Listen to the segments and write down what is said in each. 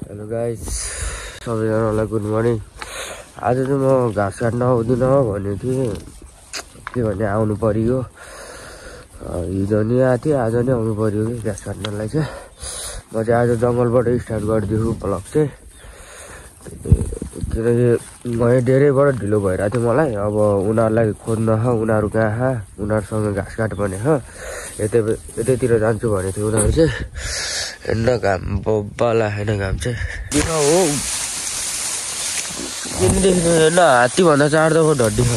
Hello guys, सबैजनालाई good morning. आज चाहिँ म घाँस काट्न आउँदिन भनेको थिएँ, के भने आउनु पर्यो। हिजो नि आएको थिएँ, आज नि आउनु पर्यो कि घाँस काट्नलाई चाहिँ। म चाहिँ आज जङ्गलबाट स्टार्ट गरिदिएको ब्लग चाहिँ, किनकि म धेरैबाट ढिलो भइरहेको थियो मलाई। अब उनीहरूलाई खोज्न उनीहरू कहाँ, उनीहरूसँग घाँस काट भने यतैतिर जान्छु भनेको थियो उनीहरू चाहिँ। हेर्न घाम बब्बाला होइन, घाम चाहिँ किन हो किनदेखि हेर्न हात्तीभन्दा चाँडो ढड्डी छ।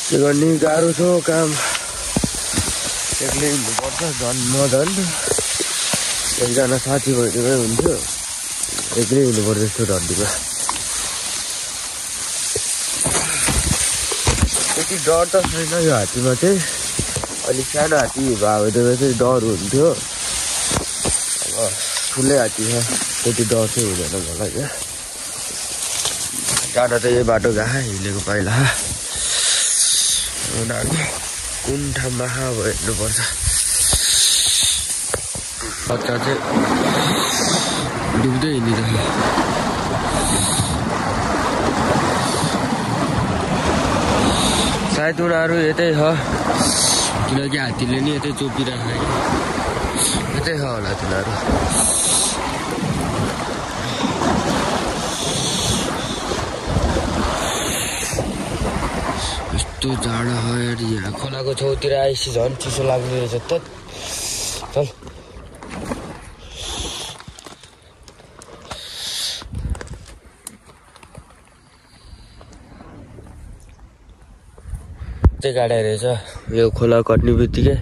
के गर्ने, गाह्रो छ काम, एक्लै हिँड्नुपर्छ। झन् एकजना साथी भइदिएकै हुन्थ्यो, एक्लै हिँड्नुपर्छ यस्तो ढड्डीमा। त्यति डर त छैन यो हात्तीमा चाहिँ, अलिक सानो हात्ती भएदेखि चाहिँ डर हुन्थ्यो। अब ठुलै हात्ती छ, त्यति डर चाहिँ हुँदैन मलाई क्या। जाँदा त यही बाटो गएको हिँडेको पहिला, उनीहरू कुन ठाउँमा अब हेर्नुपर्छ। बच्चा चाहिँ डुब्दै हिँडिरहेको, सायद उनीहरू यतै छ, किनकि हात्तीले नि यतै चोपिरहेको, यतै छ होला तिनीहरू। यस्तो जाडो छ यार, यहाँ खोलाको छेउतिर आएपछि झन् चिसो लाग्ने रहेछ त। चल चाहिँ गाडा रहेछ यो खोला कट्ने बित्तिकै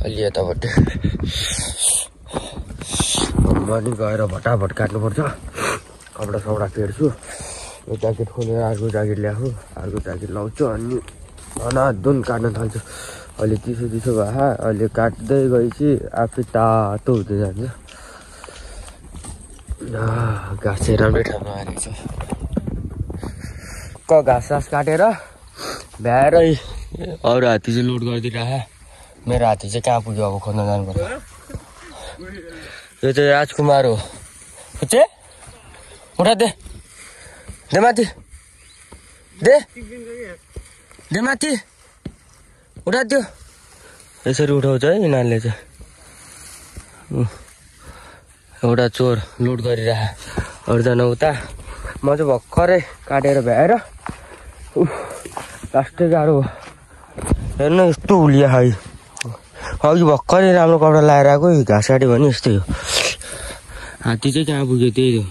अलि यतापट्टि म नि गएर भटाभट काट्नुपर्छ। कपडा सपडा फेर्छु, यो ज्याकेट खोलेर अर्को ज्याकेट ल्याएको, अर्को ज्याकेट लाउँछु, अनि धनाधुन काट्न थाल्छु। अहिले चिसो भए अहिले काट्दै गएपछि आफै तातो हुँदै जान्छ। घाँस चाहिँ राम्रै ठाउँमा आएको छ। घाँस काटेर भ्याएरै अरू हात्ती चाहिँ लोड गरिदिइरह। मेरो हात्ती चाहिँ कहाँ पुग्यो, अब खोज्न जानुपर्छ। यो चाहिँ राजकुमार हो। पुच्चे उठा दे माथि, दे माथि उठा दियो। यसरी उठाउँछ है यिनीहरूले चाहिँ। एउटा चोर लोड गरिरह, अरूजना उता। म चाहिँ भर्खरै काटेर भ्याएर लास्टै गाह्रो हो। हेर्नु यस्तो हुलिया है, अघि भर्खरै राम्रो कपडा लगाएर आएको, घाँस काट्यो भने यस्तै हो। हात्ती चाहिँ कहाँ पुग्यो त्यही हो।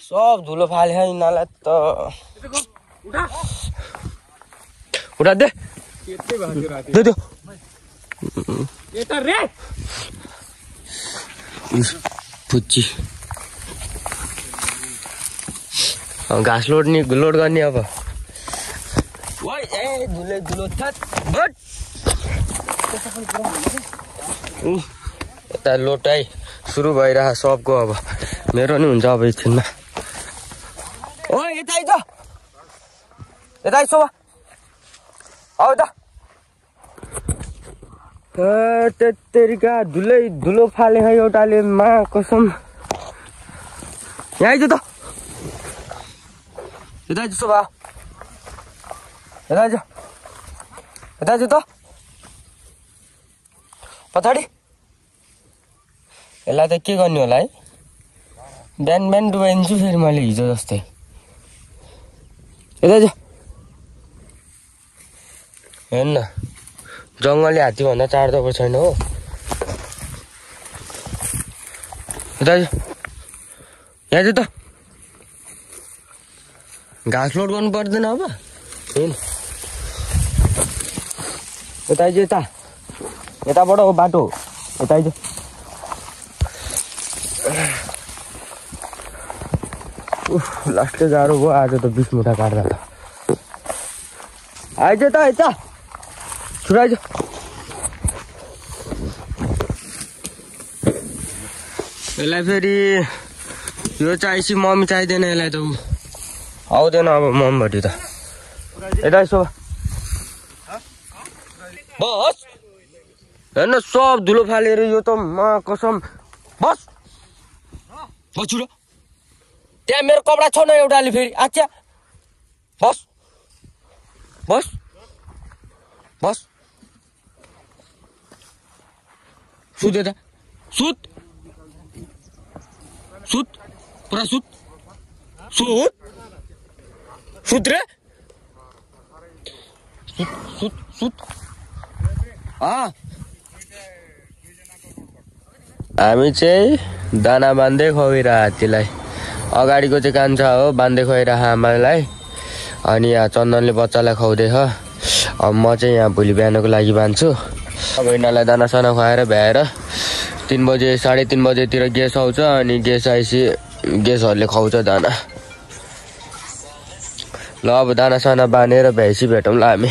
सब धुलो फाले यिनीहरूलाई त। उठा दे पुच्ची घाँस लोड गर्ने अब। धुलो यता लोटाइ सुरु भइरह सबको। अब मेरो नि हुन्छ अब एकछिनमा। ओ यता आइज आउ त। तेरिका धुलो फाले है एउटाले, मा कसम। यहाँ आइज त, यता आइज सोभा, यता आइज त पछाडि। यसलाई त के गर्ने होला है, बिहान डुबाइदिन्छु फेरि मैले हिजो जस्तै। यता आइज। हेर्न जङ्गली हात्तीभन्दा चाँडो त छैन हो। यता आइज, यहाँ आइज त। घाँस लोड गर्नु पर्दैन अब। यता आइज, यताबाट हो बाटो, यता आइज। लास्टै गाह्रो भयो आज त, 20 मुठा काट्दा त। आइज त यता छुरा आइज। यसलाई फेरि यो चाहिएपछि मम्मी चाहिँदैन, यसलाई त आउँदैन अब मम्मीभरि त। यता यसो बस हेर्न सब धुलो फालेर यो त म कसम बस बच्छु र त्यहाँ मेरो कपडा छ न एउटा अलि फेरि अच्छा बस बस बस सुत यता सुत सुत पुरा सुत सुत सुत रे सुत सुत सुत हामी चाहिँ दाना बाँध्दै खुवाइरह हात्तीलाई अगाडिको चाहिँ कान्छा हो बाँध्दै खुवाइरह आमालाई अनि यहाँ चन्दनले बच्चालाई खुवाउँदैछ अब म चाहिँ यहाँ भोलि बिहानको लागि बाँध्छु अब यिनीहरूलाई दाना साना खुवाएर भ्याएर 3 बजे 3:30 बजेतिर ग्यास आउँछ अनि ग्यास आएपछि ग्यासहरूले खुवाउँछ दाना ल अब दाना साना बाँधेर भ्याएपछि भेटौँला हामी